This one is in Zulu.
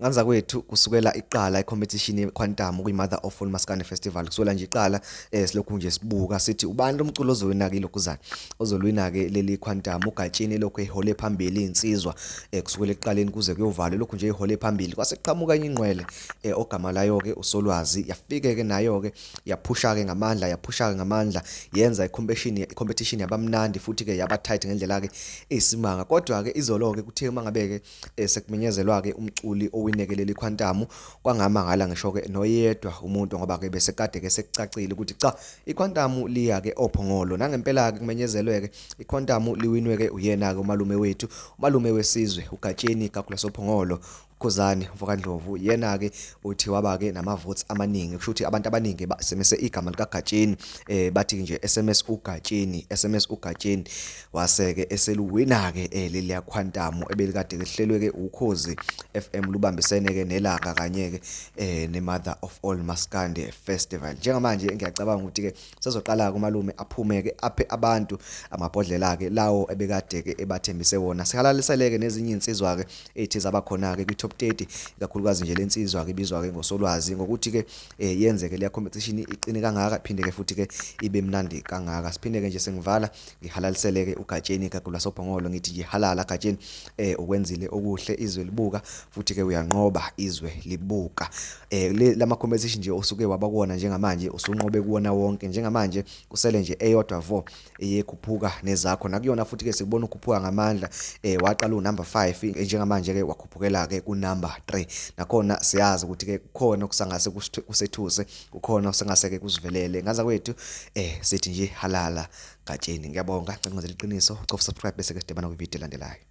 Nganzakwethu kusukela iqala i-competition ye-Quantum kwi-Mother of All Maskandi Festival, kusukela nje iqala silokhu nje sibuka sithi ubani lo mculo ozowina-ke ilokhuzana ozolwina-ke leli Quantum. UGatsheni lokhu ehole phambili iy'nsizwa kusukela ekuqaleni kuze kuyovalwa, lokhu nje ihole phambili. Kwase kuqhamuka enye ingqwele ogama layo-ke uSolwazi, yafike-ke nayo-ke yaphusha-ke ngamandla, yaphusha-ke ngamandla, yenza i-competition yabamnandi futhi-ke yaba tight ngendlela-ke eyisimanga. Kodwa-ke izolo-ke kuthe uma ngabe-ke sekumenyezelwa-ke umculi owineke leli Quantum, kwangamangala ngisho-ke noyedwa umuntu, ngoba-ke bese kade-ke sekucacile ukuthi cha, iQuantum liya-ke oPhongolo. Nangempela-ke kumenyezelwe-ke iQuantum liwinwe-ke uyena-ke umalume wethu, umalume wesizwe uGatsheni Gagula Sophongolo, Khuzani mfokaNdlovu. Yena-ke uthi waba-ke nama-votes amaningi, kusho ukuthi abantu abaningi ba-SMS igama likaGatsheni, bathi nje SMS uGatsheni, SMS uGatsheni, wase-ke eseluwina-ke leliya Quantum ebelikade lihlelwe-ke Ukhozi FM lubambisene-ke neLanga kanye-ke ne-Mother of All Maskandi Festival. Njengamanje ngiyacabanga ukuthi-ke sezoqala-ke umalume aphume-ke aphe abantu amabhodlela-ke lawo ebekade-ke ebathembise wona. Sihalaliseleke nezinye iy'nsizwa-ke ey'the zaba khona-ke kwi-top 30, ikakhulukazi nje le nsizwa-ke ibizwa-ke ngoSolwazi, ngokuthi-ke yenzeke leya competition iqine kangaka, iphinde-ke futhi-ke ibe mnandi kangaka. Siphinde-ke nje sengivala ngihalaliseleke uGatsheni Gagula Sobhongolo, ngithi nje halala Gatsheni, ukwenzile okuhle, izwe libuka, futhi-ke uyanqoba izwe libuka. Lama competition nje osuke waba kuwona njengamanje usunqobe kuwona wonke, njengamanje kusele nje eyodwa vo eyekhuphuka nezakho, nakuyona futhi-ke sikubona ukhuphuka ngamandla. Waqala unumber 5, njengamanje-ke wakhuphukela-ke kunumber 3. Nakhona siyazi ukuthi-ke kukhona okusangase kusethuse, kukhona okusangase-ke kusivelele. Ngaza kwethu sithi nje halala Gatsheni. Ngiyabonga, ngicela iqiniso, cofa subscribe bese ke sidibana kwividiyo elandelayo.